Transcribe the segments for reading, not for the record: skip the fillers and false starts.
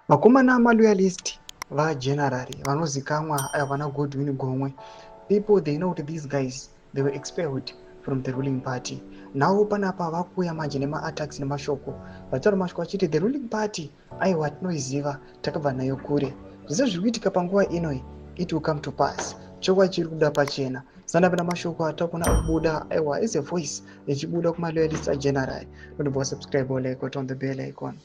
Vakomana maloyalist vageneral vanozikamwa aya vana Godwin Gomwe. People, they know kuti these guys, they were expelled from the ruling party. Now panapa vakuuya manje nemaattacks nemashoko, vataura mashoko achiti the ruling party, aiwa, tinoiziva, takabva nayo kure. Zvese zviri kuitika panguva inoi, it will come to pass. Chokwadi chiri kubuda pachena. Sandapinda mashoko atakona kubuda, aiwa, is a voice ichibuda kumaloyalist ageneral. Notobva subscribe, like, on the bell icon.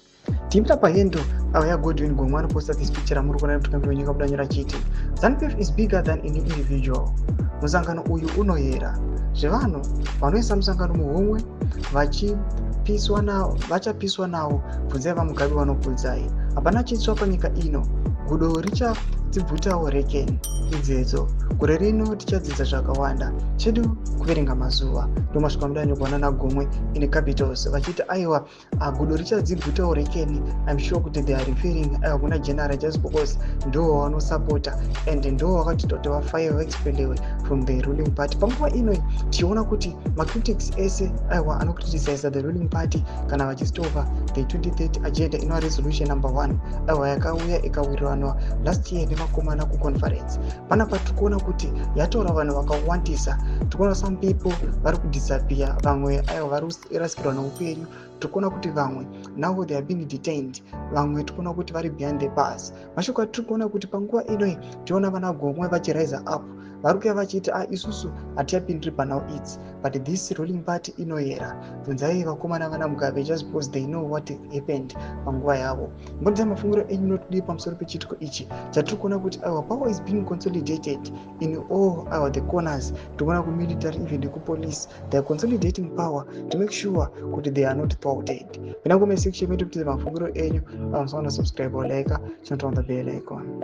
Timbira pahandle ava yaGodwin Gomwe, anoposta this picture amuri kuona mutungamiri wenyika buda nyora achiti, "ZANU PF is bigger than any individual. Musangano uyu unoyera zvevanhu vanoisa musangano muhomwe vachipiswa nawo, vachapiswa nawo. Bvunzai vaMugabe, vanokuudzai. Hapana chitsva panyika ino. Gudo richadzibvutawo rekeni idzedzo. Gore rino tichadzidza zvakawanda. Chedu kuverenga mazuva." Ndo masvika mudanyorwa nanaGomwe in capitals, vachiti aiwa, gudo richadzibvutawo rekeni. I'm sure kuti they are referring, aiwa, kuna general, just because ndo vanosapota and ndo vakatita kuti vafire, vaexpeliwe from the ruling party. Panguva inoi tichiona kuti macritics ese, aiwa, anocriticize the ruling party kana vachistopa the 2030 agenda, inova resolution number 1, aiwa, yakauya ikawiriranwa last year nemakomana kuconference. Panapa tiri kuona kuti yataura vanhu vakawandisa. Tiri kuona some people vari kudisappear, vamwe, aiwa, vari kurasikirwa neupenyu. Tiri kuona kuti vamwe now they are being detained, vamwe tiri kuona kuti vari behind the bars. Mashoko atiri kuona kuti panguva inoi tiona vana Gomwe vachirise up, vari kuya vachiti, "A, isusu hatichapindiri panhau idzi, but this ruling party inoyera. Bvunzai vakomana vana Mugabe," just because they know what happened panguva yavo. Mbonzai mafungiro enyu notidii pamusoro pechiitiko ichi chatiri kuona kuti, aiwa, power is being consolidated in all our the corners. Tiri kuona kumilitary, even nekupolice, they are consolidating power to make sure kuti they are not thwarted. Pinda comment section medu kuti mafungiro enyu. Pamusana subscribe or like, chinoturn on the bell icon.